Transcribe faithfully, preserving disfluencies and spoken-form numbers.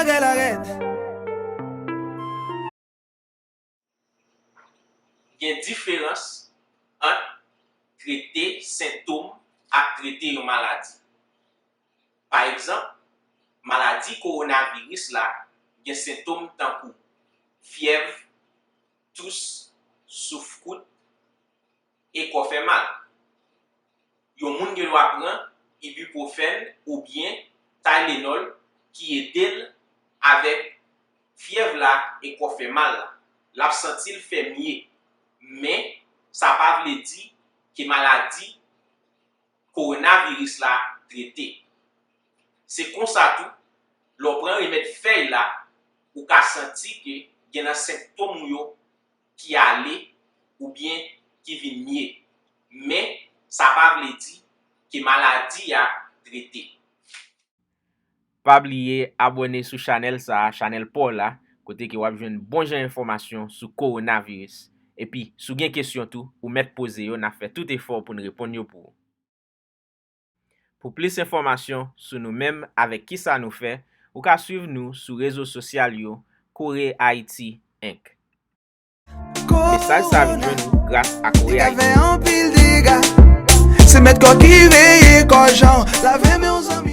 Bagay la rèd. Gen diferans ant trete sentòm ak trete yon maladi. Pa egzanp, maladi kowonaviris la gen sentòm tankou fyèv, tous, souf kout, e kò fè mal. Yon moun gen dwa pran ibipwofèn oubyen Tylenol ki ede l avèk fyèv la e kò fè mal la. L ap santi l fè mye. Men, sa pa vle di ke maladi kowonaviris la trete. Se konsa tou, lè w pran remèd fèy la, ou ka santi ke gen nan sentòm ou yo ki ale oubyen ki vin mye. Men, sa pa vle di ke maladi a trete. Pa bliye abòne sou chanèl sa a, chanèl pa w la, kote ke w ap jwenn bon jan enfòmasyon sou kowonaviris. Epi, si w gen kesyon tou, ou mèt poze yo, n ap fè tout efò pou n reponn yo pou ou. Pou plis enfòmasyon sou nou menm avèk kisa nou fè, ou ka swiv nou sou rezo sosyal yo Kore Ayiti Enk. Mesaj sa a vin jwenn ou gras a Kore Ayiti Enk. Se mèt kò ki veye kò jan lave men yon zanmi.